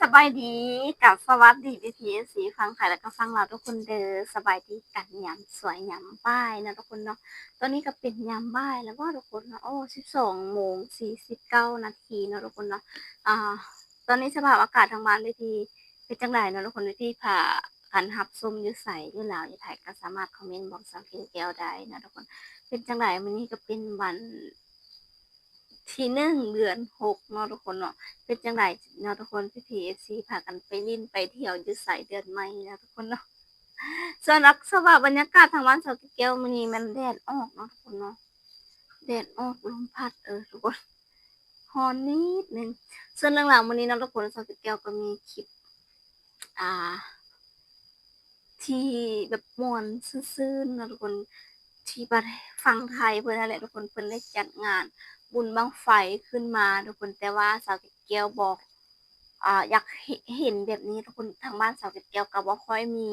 ສະບາຍດີ ກັບສະຫວັດດີ ພີ່ໆ ເອັຟຊີ ຝັ່ງໄທ ແລະກໍຝັ່ງລາວທຸກຄົນເດີ. ສະບາຍດີກັນຍາມສວຍຍາມບ່າຍເນາະທຸກຄົນເນາະ. ຕອນນີ້ກໍເປັນຍາມບ່າຍແລ້ວບໍ່ທຸກຄົນເນາະ. ໂອ້ ສິບສອງໂມງສີ່ສິບເກົ້ານາທີເນາະທຸກຄົນເນາະ. ອ່າ ຕອນນີ້ສະພາບອາກາດທາງບ້ານເວທີເປັນຈັ່ງໃດເນາະທຸກຄົນ? ເວທີພາກັນຮັບຊົມຢູ່ໃສ? ຢູ່ລາວ ຢູ່ໄທ ກໍສາມາດຄອມເມັນບອກສາວເກດແກ້ວໄດ້ເນາະທຸກຄົນ. ເປັນຈັ່ງໃດ? ມື້ນີ້ກໍເປັນວັນທີໜຶ່ງ ເດືອນຫົກເນາະທຸກຄົນເນາະ. ເປັນຈັ່ງໃດເນາະທຸກຄົນ? ພີ່ໆ ເອັຟຊີ ພາກັນໄປຫຼິ້ນໄປທ່ຽວຢູ່ໃສເດືອນໃໝ່ເນາະທຸກຄົນເນາະ. ສ່ວນສະພາບບັນຍາກາດທາງບ້ານສາວເກດແກ້ວມື້ນີ້ແມ່ນແດດອອກເນາະທຸກຄົນເນາະ. ແດດອອກ ລົມພັດ ເອີ ທຸກຄົນ ຮ້ອນນິດໜຶ່ງ. ສ່ວນເລື່ອງລາວມື້ນີ້ເນາະທຸກຄົນ ສາວເກດແກ້ວກໍມີຄລິບ ອ່າ ທີ່ແບບມ່ວນຊື່ນໆເນາະທຸກຄົນ ທີ່ປະເທດຝັ່ງໄທເພິ່ນຫັ້ນແຫຼະທຸກຄົນ. ເພິ່ນໄດ້ຈັດງານບຸນບັ້ງໄຟຂຶ້ນມາທຸກຄົນ ແຕ່ວ່າສາວເກດແກ້ວບໍ່ ອ່າ ຢາກເຫັນ ເຫັນແບບນີ້ທຸກຄົນ. ທາງບ້ານສາວເກດແກ້ວກໍບໍ່ຄ່ອຍມີ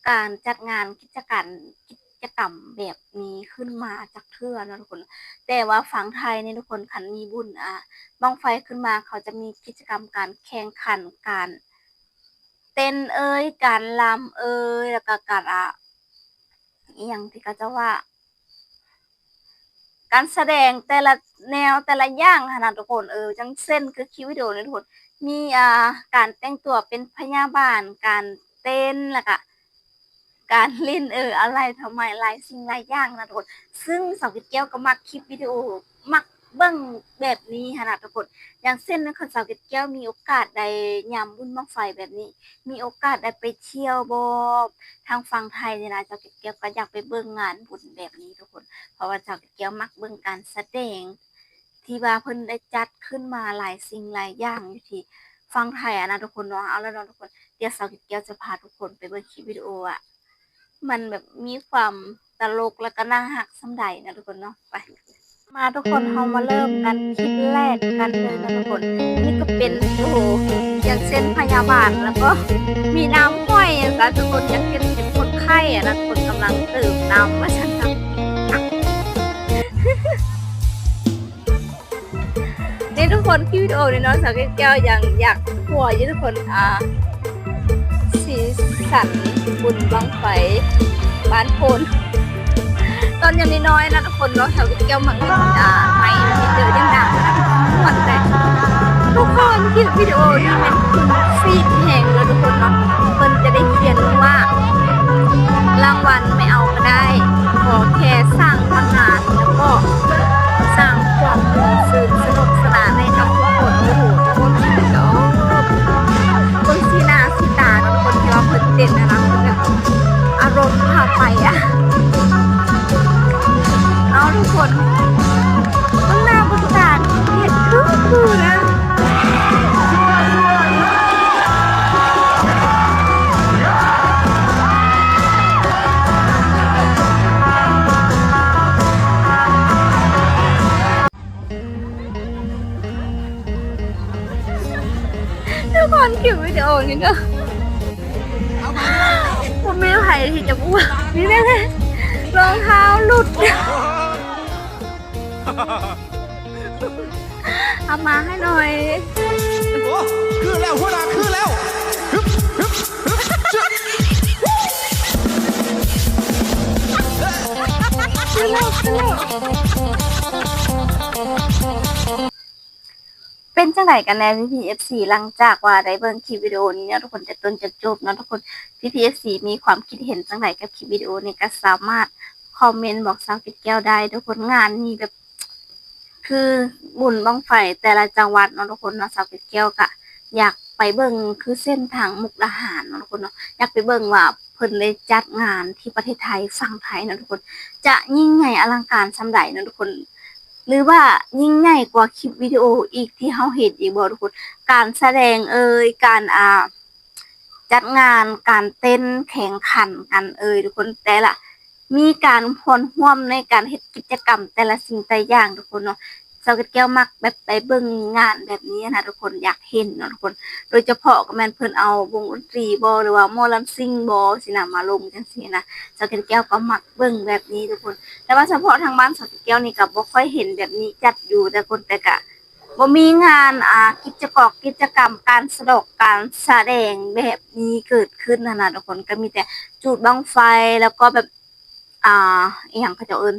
ການຈັດງານກິດຈະການ ກິດຈະກຳແບບນີ້ຂຶ້ນມາຈັກເທື່ອເນາະທຸກຄົນ. ແຕ່ວ່າຝັ່ງໄທນີ້ທຸກຄົນ ຄັນມີບຸນ ອ່າ ບັ້ງໄຟຂຶ້ນມາ ເຂົາຈະມີກິດຈະກຳການແຂ່ງຂັນ ການເຕັ້ນເອີຍ ການລຳເອີຍ ແລ້ວກໍການ ອ່າ ອີ່ຫຍັງທີ່ເຂົາເຈົ້າວ່າ ການສະແດງແຕ່ລະແນວແຕ່ລະຢ່າງຫັ້ນນະທຸກຄົນ. ເອີ ຈັ່ງເຊັ່ນຄືຄລິບວິດີໂອນີ້ທຸກຄົນ ມີ ອ່າ ການແຕ່ງຕົວເປັນພະຍາບານ ການເຕັ້ນ ແລ້ວກະການຫຼິ້ນ ເອີ ອາໄລທຳໄມ ຫຼາຍສິ່ງຫຼາຍຢ່າງນະທຸກຄົນ. ຊຶ່ງສາວເກດແກ້ວກໍມັກຄລິບວິດີໂອ ມັກເບິ່ງແບບນີ້ຫັ້ນນະທຸກຄົນ. ຢ່າງເຊັ່ນ ຄັນສາວເກດແກ້ວມີໂອກາດໄດ້ຍາມບຸນບັ້ງໄຟແບບນີ້ ມີໂອກາດໄດ້ໄປທ່ຽວບໍ່ ທາງຝັ່ງໄທນີ້ນະ ສາວເກດແກ້ວກໍຢາກໄປເບິ່ງງານບຸນແບບນີ້ທຸກຄົນ. ເພາະວ່າສາວເກດແກ້ວມັກເບິ່ງການສະແດງທີ່ວ່າເພິ່ນໄດ້ຈັດຂຶ້ນມາຫຼາຍສິ່ງຫຼາຍຢ່າງຢູ່ທີ່ຝັ່ງໄທຫັ້ນນະທຸກຄົນເນາະ. ເອົາລະເນາະທຸກຄົນ ດຽວສາວເກດແກ້ວຈະພາທຸກຄົນໄປເບິ່ງຄລິບວິດີໂອວ່າ ມັນແບບມີຄວາມຕະຫຼົກ ແລ້ວກໍໜ້າຮັກສ່ຳໃດນະທຸກຄົນເນາະ. ໄປ ມາທຸກຄົນ ເຮົາມາເລີ່ມກັນຄລິບແລກກັນເລີຍນະທຸກຄົນ. ນີ້ກໍເປັນ ໂອ້ໂຫ ຢ່າງເຊັ່ນພະຍາບານ ແລ້ວກໍມີນ້ຳຫ້ອຍຈັ່ງຊັ້ນທຸກຄົນ. ຢ່າງເຊັ່ນເປັນຄົນໄຂ້ຫັ້ນນະ ຄົນກຳລັງເຕີມນ້ຳວ່າຊັ້ນຊະ. ນີ້ທຸກຄົນ ຄລິບວິດີໂອນີ້ເນາະ ສາວເກດແກ້ວຍັງຢາກປົວຢູ່ທຸກຄົນ ອ່າ ສີສັນບຸນບັ້ງໄຟບ້ານໂພນ ຕອນຍັງນ້ອຍໆນະທຸກຄົນເນາະ. ສາວເກດແກ້ວມັກຫຼິ້ນ ອ່າ ໄມ້ທີ່ເຈີດັງໆ ມ່ວນແຕ່ທຸກຄົນ. ຄລິບວິດີໂອນີ້ແມ່ນຄຸນຟີດແຮງເລີຍທຸກຄົນເນາະ. ເພິ່ນຈະໄດ້ຂຽນວ່າ ລາງວັນໄມ່ເອົາກໍໄດ້ ຂໍແຄ່ສ້າງຕຳນານ ແລ້ວກໍສ້າງຄວາມມ່ວນຊື່ນສະໜຸກສະໜານໃຫ້ກັບທຸກຄົນ. ໂອ້ໂຫ ທຸກຄົນ ເບິ່ງສີໜ້າສີຕາເນາະທຸກຄົນ ທີ່ວ່າເພິ່ນເຕັ້ນຫັ້ນນະ ເພິ່ນແບບອາລົມພາໄປອະ. ເອົາທຸກຄົນ ເບິ່ງໜ້າເບິ່ງຕາ ເຮັດຄື ຄືນະ. ທຸກຄົນ ຄລິບວິດີໂອນີ້ເນາະ ບໍ່ມີໃຜທີ່ຈະບໍ່ ນີ້ແຫຼະ ລອງເທ້າຫຼຸດ. ເອົາມາໃຫ້ໜ່ອຍ. ໂອ້ ຄືແລ້ວ ຫົວໜ້າ ຄືແລ້ວ. ຮຶບ ຮຶບ ຮຶບ ຊຶບ ຄືແລ້ວ ຄືແລ້ວ. ເປັນຈັ່ງໃດກັນແດ່ ພີ່ໆ ເອັຟຊີ ຫຼັງຈາກວ່າໄດ້ເບິ່ງຄລິບວິດີໂອນີ້ເນາະທຸກຄົນ ແຕ່ຕົ້ນຈົນຈົບເນາະທຸກຄົນ ພີ່ໆ ເອັຟຊີ ມີຄວາມຄິດເຫັນຈັ່ງໃດກັບຄລິບວິດີໂອນີ້ ກໍສາມາດຄອມເມັນບອກສາວເກດແກ້ວໄດ້ທຸກຄົນ. ງານນີ້ແບບ ຄືບຸນບັ້ງໄຟແຕ່ລະຈັງຫວັດເນາະທຸກຄົນເນາະ ສາວເກດແກ້ວກະຢາກໄປເບິ່ງ ຄືເຊັ່ນທາງມຸກດາຫານເນາະທຸກຄົນເນາະ ຢາກໄປເບິ່ງວ່າເພິ່ນໄດ້ຈັດງານທີ່ປະເທດໄທ ຝັ່ງໄທເນາະທຸກຄົນ ຈະຍິ່ງໃຫຍ່ອະລັງການສ່ຳໃດເນາະທຸກຄົນ ຫຼືວ່າຍິ່ງໃຫຍ່ກວ່າຄລິບວິດີໂອອີກທີ່ເຮົາເຫັນອີກບໍ່ທຸກຄົນ? ການສະແດງເອີຍ ການ ອ່າ ຈັດງານ ການເຕັ້ນແຂ່ງຂັນກັນເອີຍທຸກຄົນ ແຕ່ລະ ມີການສ່ວນຮ່ວມໃນການເຮັດກິດຈະກຳແຕ່ລະສິ່ງແຕ່ລະຢ່າງທຸກຄົນເນາະ. ສາວເກດແກ້ວມັກແບບໄປເບິ່ງງານແບບນີ້ນະທຸກຄົນ ຢາກເຫັນເນາະທຸກຄົນ ໂດຍສະເພາະກໍແມ່ນເພິ່ນເອົາວົງດົນຕີບໍ ຫຼືວ່າໝໍລຳຊິງບໍຊີ້ນະ ມາລົງຈັ່ງຊີ້ນະ ສາວເກດແກ້ວກໍມັກເບິ່ງແບບນີ້ທຸກຄົນ. ແຕ່ວ່າສະເພາະທາງບ້ານສາວເກດແກ້ວນີ້ກໍບໍ່ຄ່ອຍເຫັນແບບນີ້ຈັດຢູ່ທຸກຄົນ ແຕ່ກະ ບໍ່ມີງານ ອ່າ ກິດຈະກອກກິດຈະກຳ ການສະດອກ ການສະແດງແບບນີ້ເກີດຂຶ້ນຫັ້ນນະທຸກຄົນ. ກໍມີແຕ່ຈູດບັ້ງໄຟ ແລ້ວກໍແບບ ອ່າ ອີ່ຫຍັງເຂົາເຈົ້າເອີ້ນ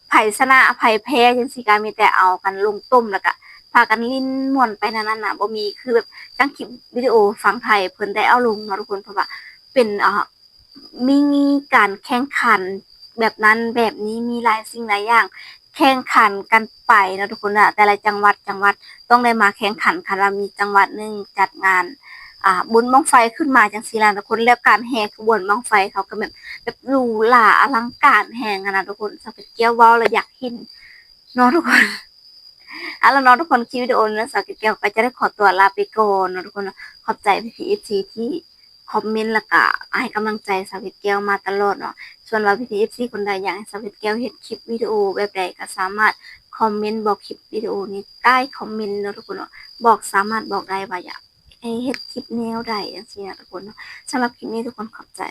ໃຜຊະນະໃຜແພ້ຈັ່ງຊີ້ ກໍມີແຕ່ເອົາກັນລົງຕົມ ແລ້ວກໍພາກັນຫຼິ້ນມ່ວນໄປນັ້ນນະ. ບໍ່ມີຄືແບບຈັ່ງຄລິບວິດີໂອຝັ່ງໄທເພິ່ນໄດ້ເອົາລົງເນາະທຸກຄົນ ເພາະວ່າເປັນ ອ່າ ມີການແຂ່ງຂັນແບບນັ້ນແບບນີ້ ມີຫຼາຍສິ່ງຫຼາຍຢ່າງແຂ່ງຂັນກັນໄປເນາະທຸກຄົນນະ. ແຕ່ລະຈັງຫວັດ ຈັງຫວັດຕ້ອງໄດ້ມາແຂ່ງຂັນ ຄັນວ່າມີຈັງຫວັດໜຶ່ງຈັດງານ ອ່າ ບຸນບັ້ງໄຟຂຶ້ນມາຈັ່ງຊີ້ລະທຸກຄົນ. ແລ້ວການແຫ່ຂະບວນບັ້ງໄຟເຂົາກໍແບບ ແບບຫຼູຫຼາອະລັງການແຮງຫັ້ນນະທຸກຄົນ. ສາວເກັດແກ້ວເວົ້າແລ້ວຢາກເຫັນເນາະທຸກຄົນ. ເອົາລະເນາະທຸກຄົນ ຄລິບວິດີໂອນີ້ສາວເກັດແກ້ວກໍຈະໄດ້ຂໍຕົວລາໄປກ່ອນເນາະທຸກຄົນເນາະ. ຂອບໃຈພີ່ໆ ເອັຟຊີ ທີ່ຄອມເມັນ ແລ້ວກະໃຫ້ກຳລັງໃຈສາວເກັດແກ້ວມາຕະຫຼອດເນາະ. ສ່ວນວ່າພີ່ໆ ເອັຟຊີ ຄົນໃດຢາກໃຫ້ສາວເກັດແກ້ວເຮັດຄລິບວິດີໂອແບບໃດ ກໍສາມາດຄອມເມັນບອກຄລິບວິດີໂອນີ້ໃຕ້ຄອມເມັນເນາະທຸກຄົນເນາະ. ບອກ ສາມາດບອກໄດ້ວ່າຢາກໃຫ້ເຮັດຄລິບແນວໃດຈັ່ງຊີ້ນະທຸກຄົນເນາະ. ສຳລັບຄລິບນີ້ທຸກຄົນຂອບໃຈ.